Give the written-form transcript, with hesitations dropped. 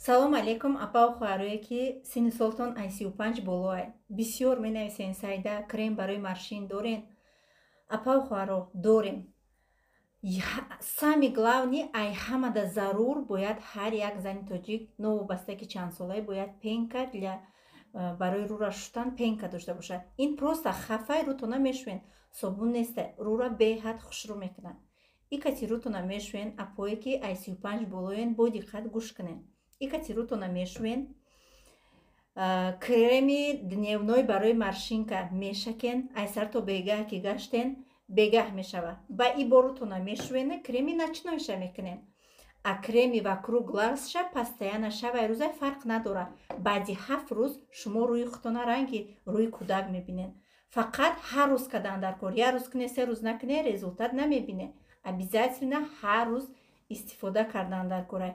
Салом алейкум, апаву хоҳарое, ки синни солтон ай 35 болоай. Бисёр менависен: «Сайда, крем барои морщин дорен?» Апаву хоҳаро, дорем. Самый главный, ай ҳамада зарур, бояд ҳар як зани тоҷик, новобаста ки чандсолае, бояд пенка для барои рӯра шуштан, пенка дошта бошад. Ин просто хафай, рӯтона мешӯен, собун неста, рӯра беҳад хушрӯ мекунад. И кати рӯтона мешӯен. Апое ки ай 35 болоен, бо диққат гӯш кунен. И кати рӯтона мешӯен, креми дневной барои морщинка мешакен. Ай сар то бегаҳ ки гаштен, бегаҳ мешавад, ба и бо рӯтона мешӯен, креми ночной ша мекунен, а креми вокруг глаз ша постоянно, шавай, рӯзай, фарқ надорад. Баъди 7 рӯз шумо рӯи худтона ранги рӯи кӯдак мебинед. Фақат ҳар рӯз кардан дар кор. Як рӯз куне, 3 рӯз накуне, результат намебине. Обязательно ҳар рӯз истифода кардан дар кора.